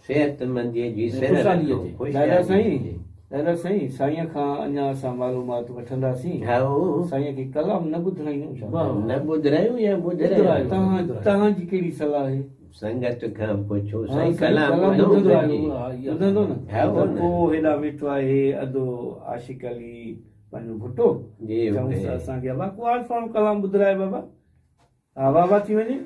صحتمنديء جي سر رکو، دادا خوشحالي سائين اچي. دادا سائين سائين کان اڃا اسان معلومات وٺنداسين. هائو. سائين کي ڪلام نه ٻڌرائيون ڇا؟ نه ٻڌرايون يا ٻڌرايون؟ توهان جي ڪهڙي صلاح آهي؟ سنگت کان پڇو سائين ڪلام ٻڌون گڏجي. ٻڌندو نه؟ هائو ته نه. پوء هيڏانهن ويٺو آهي ادو عاشق علي پنهنجو ڀٽو. جي چئونس ته اسان کي ابا ڪو عارفاڻو ڪلام ٻڌراء بابا. ها واھ واھ ٿي وڃي.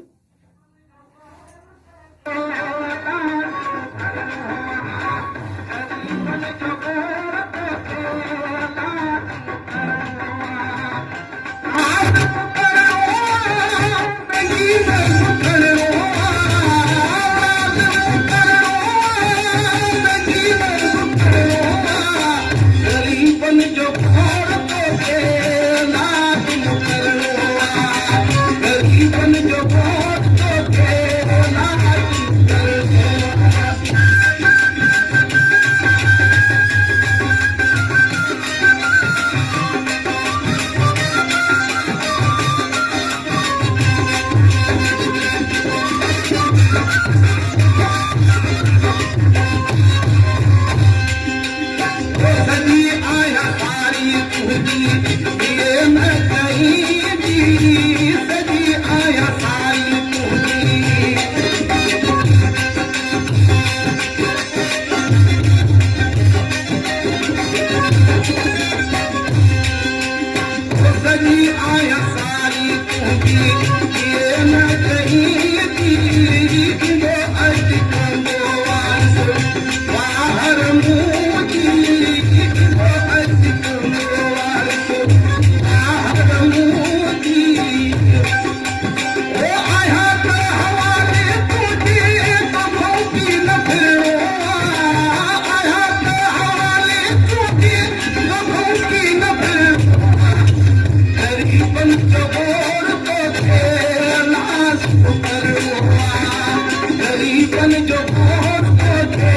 غريبن جو گهور توکي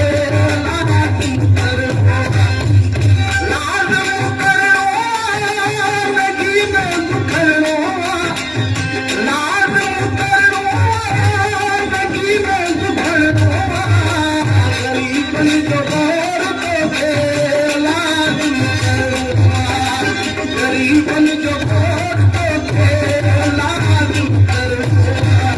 لازم ڪرڻو آ. لازم ڪرڻو آ، نگينو کڻڻو آ. لازم ڪرڻو آ، نگينو کڻڻو آ. غريبن جو گهور توکي لازم ڪرڻو آ. غريبن جو گهور توکي لازم ڪرڻو آ.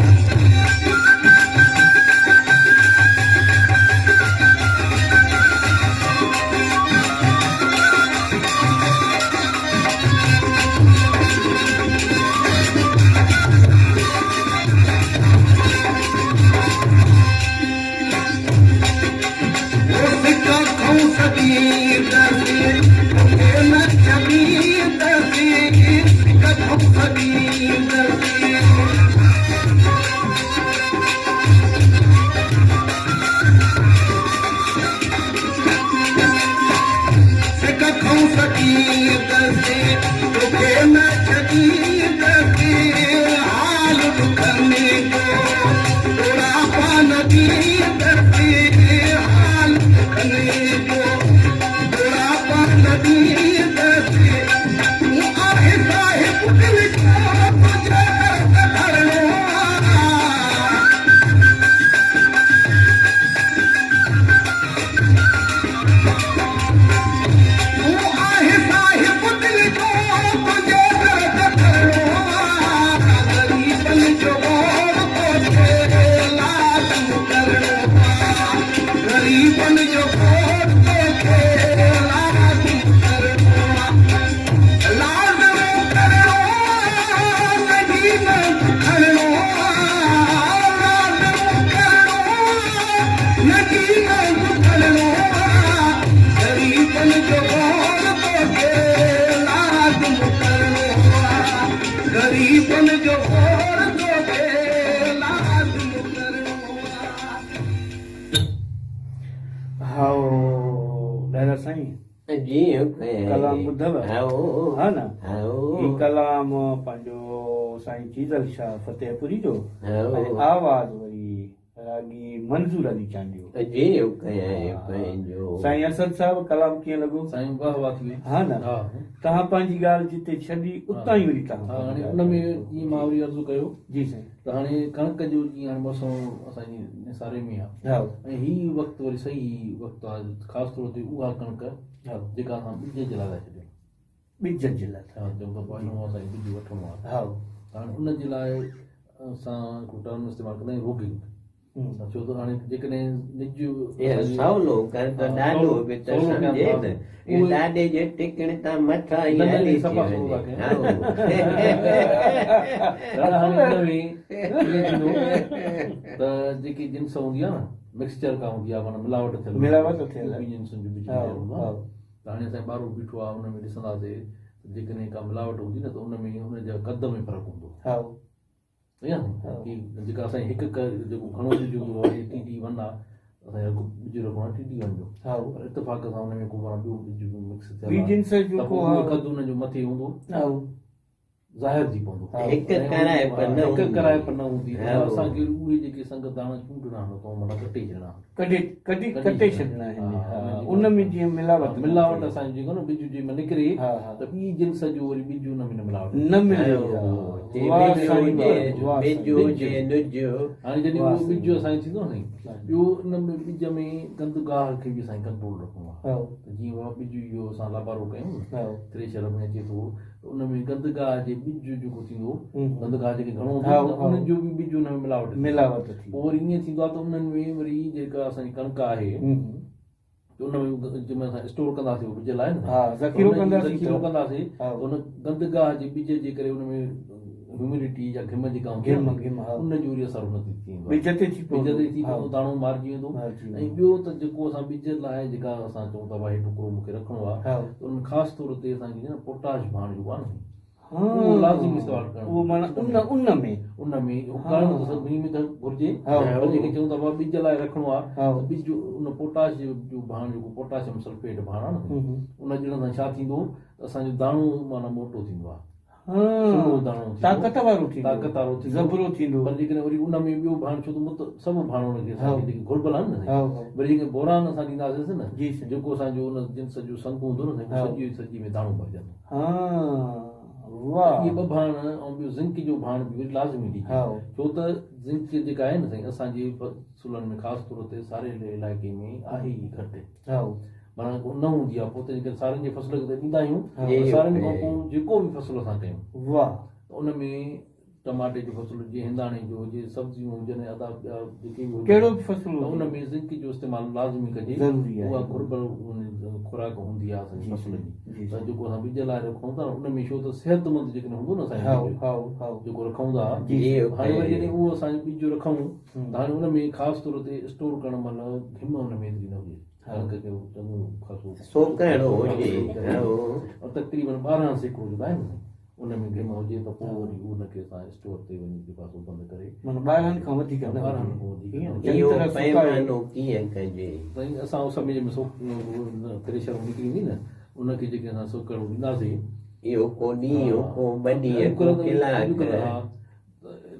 او سڪ کئون سڏيندسين، توکي نه ڇڏيندسين، سڪ کئون سڏيندسين. سڪ کئون سڏيندسين، توکي نه ڇڏيندسين، حال ڏکن جو ڏوراپا نه ڏيندسين، حال ڏکن جو ڏوراپا نه ڏيندسين. تون آهي صاحب دل جو، تنهنجي در تي ڌرڻو آ. تون آهي صاحب دل جو، تنهنجي در تي ڌرڻو آ. غريبن جو گهور توکي لازم ڪرڻو آ. غريبن جو گهور توکي لازم ڪرڻو آ. لازم ڪرڻو آ، نگينو کڻڻو آ. لازم ڪرڻو آ، نگينو کڻڻو آ. غريبن جو گهور توکي لازم ڪرڻو آ. غريبن جو گهور توکي لازم ڪرڻو آ. هائو ڏاڏا سائين. جي ڪلام ٻڌو؟ هائو. ها نه؟ هائو. هي ڪلام پنهنجو سائين چيزل شاهه فتح پوري جو هائو. ۽ آواز وري راڳي منظور علي چانڊيو. جي پنهنجو. سائين اسد صاحب ڪلام ڪيئن لڳو؟ سائين واهه واهه ٿي وئي. ها نه؟ ها. توهان پنهنجي ڳالهه جتي ڇڏي اتان ئي وري توهان ها، پنهنجي هاڻي ڳالهه ان ۾ ڪيو. جيئن مان وري عرض ڪيو جي سائين. ته هاڻي ڪڻڪ جو جيئن هاڻي موسم اسان جي نثاري ۾ آهي ها. ۽ هي وقت وري صحيح وقت آهي، خاص طور تي اها ڪڻڪ ها. جيڪا اسان ٻج جي لاء ٿا ڇڏيون. ٻج جي لاء ٿا. ها، چئون ٿا پوء اسان کي ٻج وٺڻو آهي. ها. هاڻي ان جي لاء اسان هڪڙو ٽرم استعمال ڪندا آهيون روگنگ. ڇو ته هاڻي جيڪڏهن نج اهو سولو ڪر ته ها، ڏاڏو سولو- به ته سولو ڪيان سمجهي ٿا. نه. اهو اهي- ڏاڏي جي ٽڪڻ تان مٿان ئي نه، نه، هلي نه، ٿي صفا وڃي. سولو ٿا ڪيون. هائو. دادا، هاڻي ان ۾ ائين ٿيندو ته جيڪي جنس هوندي آهي نه، مڪسچر ڪا هوندي آهي، معنيٰ ملاوٽ ٿيل هوندي آهي. ملاوٽ ٿيل. ٻين جنسن جو ٻج ها، مليل هوندو آهي. ها. ته هاڻي اسان جو ٻارو بيٺو آهي، ان ۾ ڏسنداسين ته جيڪڏهن ڪا ملاوٽ هوندي نه ته ان ۾ ان جا قد ۾ فرق هوندو. ها. صحيح آهي نه؟ ها. ڪي جيڪا اسان جي هڪ جيڪو گهڻو ٻج هوندو آهي، ٽي ٽي ون آهي، اسان جو هڪ ٻج رکڻو آهي ٽي ٽي ون جو. ها. پر اتفاق سان ان ۾ ڪو معنيٰ ٻيو ٻج به مڪس ٿيل ٻي آهي. جنس جو ته ڪو پوء اهو ها. قد ان جو مٿي هوندو. ها. ظاهر ٿي پوندو. ها. هڪ ڪرائپ نه هڪ هوندي. ڪرائپ نه هوندي. ها. اسان کي اهي جيڪي سنگ داڻا چونڊڻا آهن، ته معنيٰ ڪٽي ڇڏڻا آهن. ڪڍي، ڪڍي، ڪڍي ڪٽي ڇڏڻا. ڇڏڻا آهن. ها، ها، ان ان ۾ جيئن ملاوٽ ها، نه ملاوٽ ٿئي. اسان جو جيڪو نه ٻج جنهن ۾ نڪري، ها، ها. ته ٻي جنس جو وري ٻج ان ۾ نه ملاوٽ نه ملي. ها، ها. جي واهه ٻج سائين، هجي، واهه ٻج سائين. هجي، نج. هاڻي جڏهن واهه اهو سائين. ٻج اسان جو ٿيندو نه سائين، ٻيو ان ۾ ٻج ۾ گند گاهه کي به اسان کي ڪنٽرول رکڻو آهي. ها. ته جيئن اها ٻج اهو اسان لابارو ڪيون نه، ها. ٿريشر ۾ اچي ٿو، ته ان ۾ گند گاهه جي ٻج جيڪو ٿيندو، گند گاهه جيڪي گهڻو هوندو ها، نه، ها. انهن جو به ٻج ان ۾ ملاوٽ ٿيندي. ملاوٽ ٿي. پوء وري ائين ٿيندو آهي ته انهن ۾ وري جيڪا اسان جي ڪڻڪ آهي، ته ان ۾ جنهن مهل اسان اسٽور ڪنداسين اهو ٻج لاءِ نه، ها، ذخيرو ته ان جي ڪنداسين ذخيرو ته- ڪنداسين، ها. ته ان گند گاهه جي ٻج جي ڪري ان ۾ هيومڊٽي يا گهم جيڪا هوندي آهي گهم، نه، گهم، ها. ان جو وري اثر ان تي ٿي ويندو آهي. ٻج تي ٿي پوندو. ٻج تي ٿي ها. پوندو، داڻو مارجي ويندو. مارجي ۽ ويندو. ٻيو ته جيڪو اسان ٻج لاءِ جيڪا اسان چئون ٿا ڀائي هي ٽڪرو مون کي رکڻو آهي، ها. ته ان ۾ خاص طور تي اسان کي نه پوٽاش ڀاڻ جيڪو آهي نه، ها. اهو لازمي استعمال ڪرڻو. اهو معنيٰ ان ۾. ان ۾ اهو ڪرڻو ته سڀني ۾ ته گهرجي، ها. پر جيڪي چئون ٿا ڀائي ٻج لاءِ رکڻو آهي، ها. ته ٻج ان پوٽاش جو ڀاڻ جيڪو پوٽاشيم سلفيٽ ڀاڻ آهي نه، ان ڏيڻ سان ڇا ٿيندو ته اسان جو داڻو معنيٰ موٽو ٿيندو آهي. سنهو داڻو ٿيندو. طاقت وارو ٿيندو. طاقت وارو ٿيندو. زبرو ٿيندو. پر جيڪڏهن وري ان ۾ ٻيو ڀاڻ ڇو ته مت سڀ ڀاڻ ان کي اسان کي جيڪي گهربل آهن نه سائين وري جيڪڏهن بوران اسان ڏينداسينس نه جيڪو اسان جو ان جنس جو سنگ هوندو نه سائين سڄي سڄي ۾ داڻو ڀرجندو. واهه. اهي ٻه ڀاڻ ۽ ٻيو زنڪ جو ڀاڻ به وري لازمي ڏجي ڇو ته زنڪ جيڪا آهي نه سائين اسان جي فصلن ۾ خاص طور تي ساريل علائقي ۾ آهي ئي گهٽ. معنيٰ ڪو نه هوندي آهي پوء ته جيڪڏهن سارين جي فصل کي ته ڏيندا آهيون پر سارين کان پوء جيڪو به فصل اسان ڪيون ته ان ۾ ٽماٽي جو فصل هجي هنداڻي جو هجي سبزيون هجن يا ادا ٻيا جيڪي به هجن ڪهڙو به فصل ته ان ۾ زنڪ جو استعمال لازمي ڪجي ضروري آهي اها گهربل خوراڪ هوندي آهي اسان جي فصل جي ته جيڪو اسان ٻج لاء رکون ٿا ان ۾ ڇو ته صحتمند جيڪڏهن هوندو نه اسان جو جيڪو رکون ٿا هاڻي وري جڏهن اهو اسان ٻج رکون ته هاڻي ان ۾ خاص طور تي اسٽور ڪرڻ مهل گهم ان ۾ ايتري نه هجي ڪڻڪ کي چڱو خاصو سوڪهڙو هجي ۽ تقريبن 12% جيڪا آهي نه ان ۾ گهم هجي ته پوء وري ان کي اسان اسٽور تي وڃي جيڪو آهي سو بند ڪري معنيٰ 12 کان وڌيڪ نه 12 کان وڌيڪ اهو پيمانو ڪيئن ڪجي؟ سائين اسان اس ۾ جنهن ۾ ٿريشر نڪري ايندي نه ان کي جيڪي اسان سوڪهڙو ڏينداسين اهو ڪو ڏينهن ڪو ٻه ڏينهن ڪو ڪلاڪ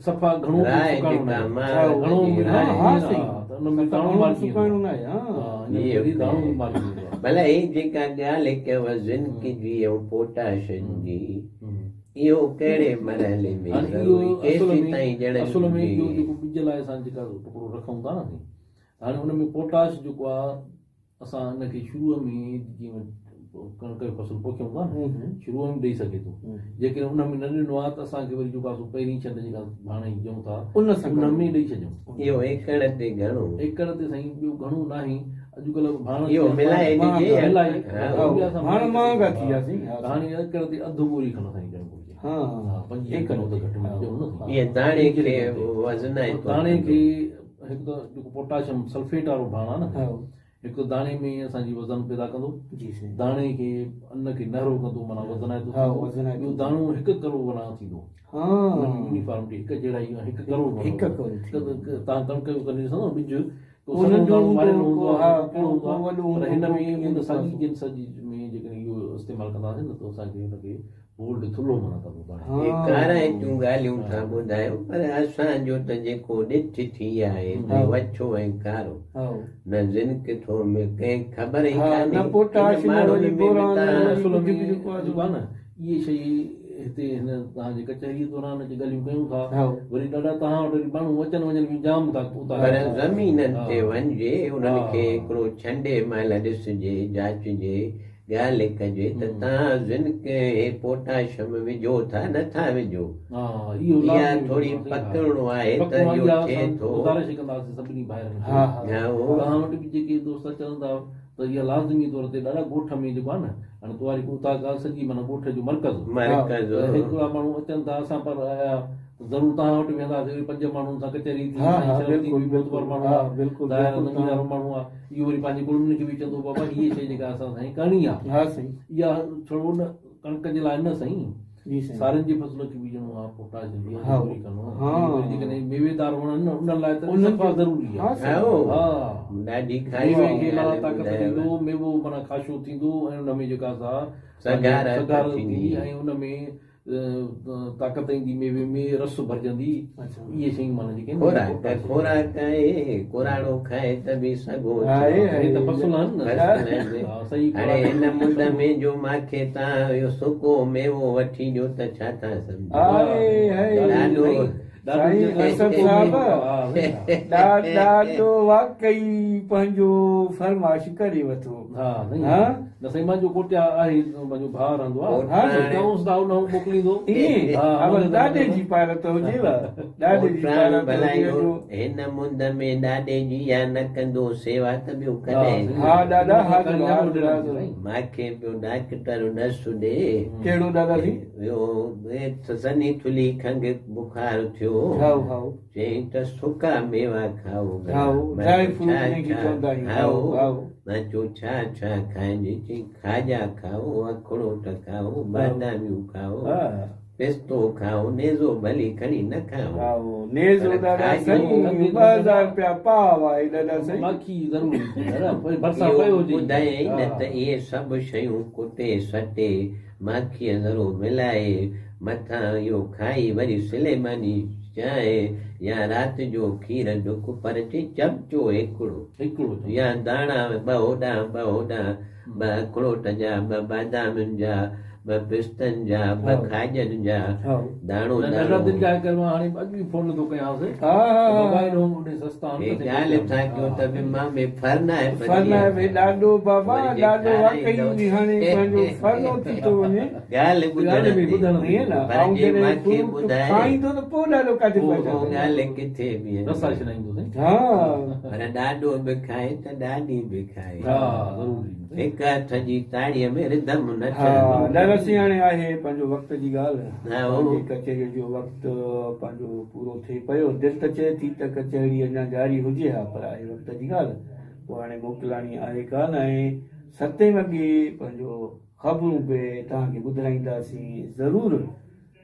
صفا گهڻو به سڪائڻو نه آهي گهڻو به نه ها سائين ته ان ۾ داڻو مارجي سڪائڻو نه آهي ها وري داڻو به مارجي ويندو آهي. ڀلا هي جيڪا ڳالهه ڪيو زنڪ جي ۽ پوٽاش جي اهو ڪهڙي مرحلي ۾ ضروري ڪيسيتائين ڏيڻ اصل ۾ اهو جيڪو ٻج لاء اسان جيڪا ٽڪرو رکون ٿا نه سائين هاڻي ان ۾ پوٽاش جيڪو آهي اسان ان کي شروع ۾ جيئن ڪڻڪ جو فصل پوکيون ٿا نه شروع ۾ ڏئي سگهي ٿو جيڪڏهن ان ۾ نه ڏنو آهي ته اسان کي وري جيڪو آهي سو پهرين ڇنڊ جيڪا ڀاڻ جي ڏيون ٿا ان سان ان ۾ ڏئي ڇڏيون. اهو ايڪڙ تي گهڻو؟ ايڪڙ تي سائين ٻيو گهڻو ناهي اڄڪلهه ڀاڻ اهو ملائي ڏجي ملائي ڀاڻ مهانگا ٿي ويا سائين هاڻي ايڪڙ تي اڌ ٻوري کن سائين ڏيڻ گهرجي ها 25 ڪلو ته گهٽ ۾ ڏيون نه اهي داڻي کي وزنائتو داڻي کي هڪ ته جيڪو پوٽاشيم سلفيٽ وارو ڀاڻ آهي نه هڪ ته داڻي ۾ اسان جي وزن پيدا ڪندو، داڻي کي ان کي نهرو ڪندو معنيٰ وزنائتو ٿيندو، ٻيو داڻو هڪ ڪرو معنيٰ ٿيندو، ان ۾ يونيفارمٽي هڪ جهڙائي ۽ هڪ ڪرو توهان ڪڻڪ جو ڪڏهن ڏسندو ٻج ڪو سنهو داڻو ماريل هوندو آهي ڪو ڪهڙو هوندو آهي پر هن ۾ ان ساڳي جنس جي ۾ جيڪڏهن اهو استعمال ڪنداسين نه ته اسان کي ان کي بولڊ ٿلهو معنيٰ ڪندو داڻي. هي ڪارائتيون ڳالهيون ٿا ٻڌايو پر اسان جو ته جيڪو ڏٺ ٿي آهي سو اڇو ۽ ڪارو نه زنڪ ٿو ۾ ڪنهن خبر ئي ڪانهي پوٽاش ان ماڻهن ۾ به تان اصل ۾ جيڪو آهي نه اهي شيء هتي هن توهان جي ڪچهريء دوران اچي ڳالهيون ڪيون ٿا وري ڏاڍا توهان وٽ وري ماڻهو اچن وڃن به جام ٿا اتان پر زمينن تي وڃجي انهن کي هڪڙو ڇنڊي مهل ڏسجي جاچجي ڳالهه ڪجي ته توهان زنڪ ۽ پوٽاشم وجهو ٿا نه ٿا وجهو؟ اها ٿوري پڪڙڻو آهي ته اهو ٿئي ٿو. گذارش ڪنداسين سڀني ڀائرن کي توهان وٽ به جيڪي دوست اچن ٿا ته اها لازمي طور تي ڏاڏا ڳوٺ ۾ جيڪو آهي نه هاڻي تواري اوطاق آهي سڄي معنيٰ ڳوٺ جو مرڪز مرڪز هڪڙا ماڻهو اچن ٿا اسان پر آيا ضرور توهان وٽ ويهنداسين وري پنج ماڻهن سان ڪچهري ٿي سائين شرف ٿي معتبر ماڻهو آهي ظاهر آهي زمين وارو ماڻهو آهي اهو وري پنهنجي ڪڙمين کي به چوندو بابا هيء شيء جيڪا اسان سائين ڪرڻي آهي اها ڇڙو نه ڪڻڪ جي لاء نه سائين سارين جي فصل کي به ڏيڻو آهي پوٽاش جي ضروري ڪرڻو آهي وري جيڪڏهن ميويدار وڻ آهن نه انهن لاء ته صفا ضروري آهي ڏاڍي ميوي کي معنيٰ طاقت ڏيندو ميوو معنيٰ خاشو ٿيندو ۽ ان ۾ جيڪا سا سگهارت ٿيندي ۽ ان ۾ طاقت ايندي ميوي ۾ رس ڀرجندي اهي شيون معنيٰ جيڪي آهن خوراڪ خوراڪ آهي ڪراڙو کائي ته به سگهو آهي هي ته فصل آهن نه صحيح هاڻي هن مند ۾ جو ماکي تان اهو سڪو ميوو وٺي ڏيو ته ڇا ٿا سمجهو ڏاڍو سائين اسد صاحب ڏاڏو واقعي پنهنجو فرمائش ڪري وٺو. ها سائين نه سائين مانجو ڪوٽيا آهي مانجو ڀاء رهندو آ چئونس ته ان موڪليندو ائين ها ڏاڏي جي پارت هجيو ڏاڏي جي پارت هجيو هن مند ۾ ڏاڏي جي يا نه ڪندو سيوا ته ٻيو ڪڏهن ها ڏاڏا حاضر حاضر حاضر ماکي پيو ڊاڪٽر ڏس ڏي ڪهڙو ڏاڏا سائين اهو سنهي ٿلهي کنگهه بخار ٿيو. هائو هائو. چيائين ته سڪا ميوا کائو گهڻا. هائو ڊرائي فروٽ جنهن کي چوندا آهيون. هائو هائو. مان چيو ڇا ڇا کائجي؟ چيائين کاڄا کائو، اکڙوٽ کائو، باداميون کائو. پستو کائو نيزو ڀلي کڻي نه کائو. هائو نيزو پر ڏاڏا کاڄو سائين 2000 رپيا پاء آهي ڏاڏا سائين. ماکي ضرور ايندي پوء ڀرسان اهو پيو هجي. ٻڌايائين نه ته اهي سڀ شيون ڪٽي سٽي ماکيء ذرو ملائي مٿان اهو کائي وري سليماني چانهه يا رات جو کير ڍڪ پر چي چمچو هڪڙو هڪڙو چمچو. يا داڻا ٻه هوڏانهن ٻه هوڏانهن ٻه اکڙوٽ جا ٻه بادامين جا ٻه پستن جا ٻه کاڄن جا داڻو نه داڻو. ڏاڏا دل جاء ڪر مان هاڻي اڄ به فون نٿو ڪيانس ها ها ته ها. موبائل هوم انهي سستا آهن هي ته ڳالهه ٿا ڪيو ته به مان ۾ فرنائي فرنائي پڌري ڀي ڏاڏو بابا وري جي ڏاڏو واقعي کارائيندؤ انهي هاڻي پنهنجو فرنو ٿي ٿو وڃي. ڳالهه ٻڌڻ ڳالهه به تي ٻڌڻ تي ائين نه پر آئون جي جڏهن مان کي فروٽ ٻڌائي کائيندو ته پوء ڏاڏو ڪاٿي پوء پهچندو. ڳالهه ڪٿي بيهندي. رسا ڇڏائيندو سائين. ها. پر ڏاڏو به کائي ته ڏاڏي به کائي. ها ضروري. هڪ هٿ جي تاڙيء ۾ رڌم نه ها ٺهندو. ڏاڏا سائين هاڻي آهي پنهنجو وقت جي ڳالهه. ها پنهنجي ڪچهريء جو وقت پنهنجو پورو ٿئي پيو. دل ته چئي ٿي ته ڪچهري اڃا جاري هجي ها پر آهي وقت جي ڳالهه. پوء هاڻي موڪلاڻي آهي ڪانه ۽ ستين وڳي پنهنجو خبرون به توهان کي ٻڌرائينداسين ضرور.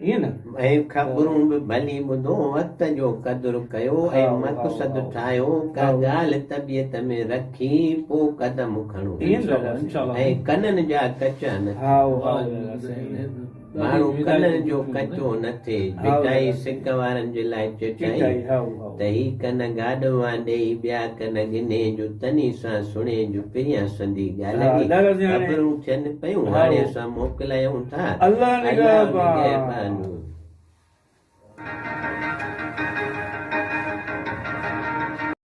ائين نه؟ ۽ خبرون به ڀلي ٻڌو، وقت جو قدر ڪيو ۽ مقصد ٺاهيو، ڪا ڳالهه طبيعت ۾ رکي پوء قدم کڻو ۽ ڪنن جا ڪچا نه ٿيو. ماڻهو ڪنن جو ڪچو نه ٿئي. ڀٽائي سڪ وارن جي لاء چٽائي ته هي ڪن گاڏوان ڏيئي ٻيا ڪن ڳنهي جو تني سان سڻي جو پريان سندي ڳالهڙي. خبرون ٿين پيون هاڻي اسان موڪلايون ٿا. الله الله نگهبان. نگهبان.